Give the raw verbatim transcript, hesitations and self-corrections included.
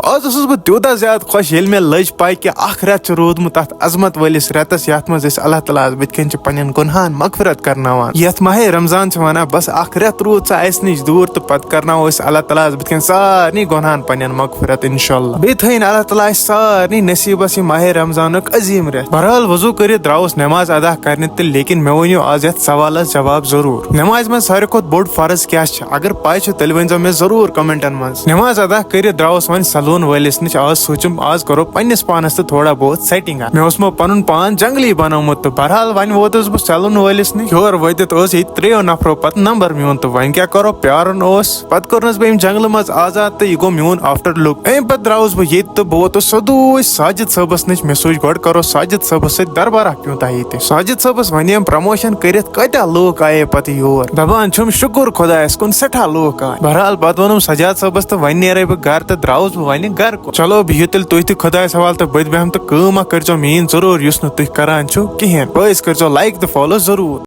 آز اوسُس بہٕ تیوٗتاہ زیادٕ خۄش، ییٚلہِ مےٚ لٔج پَے کہِ اَکھ رٮ۪تھ چھُ روٗدمُت اَتھ عظمت وٲلِس رٮ۪تَس، یَتھ منٛز أسۍ اللہ تعالیٰ ہَس بٕتھِ کَنۍ چھِ پَنٕنٮ۪ن گۄنہَن مغفرت کرناوان۔ یَتھ ماہِ رمضان چھِ وَنان، بَس اَکھ رٮ۪تھ روٗد سُہ اَسہِ نِش دوٗر، تہٕ پَتہٕ کرناوو أسۍ اللہ تعالیٰ ہَس بٕتھِ کَنۍ سارنٕے گۄنہَن پَنٕنٮ۪ن مغفرت، اِنشاءاللہ۔ بیٚیہِ تھٲیِن اللہ تعالیٰ اَسہِ سارنٕے نصیٖبَس یہِ ماہِ رمضانُک عظیٖم رٮ۪تھ۔ بہرحال، وضوٗ کٔرِتھ درٛاوُس نٮ۪ماز ادا کرنہِ تہٕ، لیکن مےٚ ؤنِو آز یَتھ سوالَس جواب ضروٗر۔ نٮ۪مازِ منٛز ساروی کھۄتہٕ بوٚڑ فرض کیٛاہ چھِ؟ اگر پَے چھِ، تیٚلہِ ؤنۍزیو مےٚ ضروٗر کمنٹن منٛز۔ نٮ۪ماز ادا کٔرِتھ درٛاوُس وۄنۍ سیلون وٲلِس نِش۔ آز سوٗنٛچُم، آز کرو پننِس پانس تہِ تھوڑا بہت سیٹنگ۔ مےٚ اوس مو پنُن پان جنگلی بنومُت، تہٕ بہرحال وۄنۍ ووتُس بہٕ سیلون وٲلِس نِش۔ یور وٲتِتھ اوس ییٚتہِ ترٛیٚیو نفرو پتہٕ نمبر میون، تہٕ وۄنۍ کیٛاہ کرو، پیارُن اوس۔ پتہٕ کوٚرنس بہٕ أمۍ جنگلہٕ منٛز آزاد، تہٕ یہِ گوٚو میون آفٹر لُک۔ امہِ پتہٕ درٛاوُس بہٕ ییٚتہِ تہٕ بہٕ ووتُس سیوٚدُے ساجد صٲبس نِش۔ مےٚ سوٗنٛچ، گۄڈٕ کرو ساجد صٲبس سۭتۍ دربارہ پیوٗنتاہ ییٚتہِ۔ ساجد صٲبس ونیم پروموشن کٔرِتھ کۭتیاہ لوٗکھ آیے پتہٕ یور۔ دپان چھُم، شُکُر خۄدایس کُن، سٮ۪ٹھاہ لوٗکھ آے۔ بہرحال، پتہٕ ووٚنُم سجاد صٲبس تہٕ وۄنۍ نیرے بہٕ گرٕ، تہٕ درٛاوُس بہٕ وۄنۍ گرٕ کُن۔ چلو، بِہِو تیٚلہِ تُہۍ تہِ خۄدایس حوالہٕ، تہٕ بہٕ تہِ بیٚہمہٕ، تہٕ کٲم اکھ کٔرۍزیو میٲنۍ ضروٗر، یُس نہٕ تُہۍ کران چھِو کِہیٖنۍ۔ بٲیِس کٔرۍزیو لایک تہٕ فالو ضروٗر۔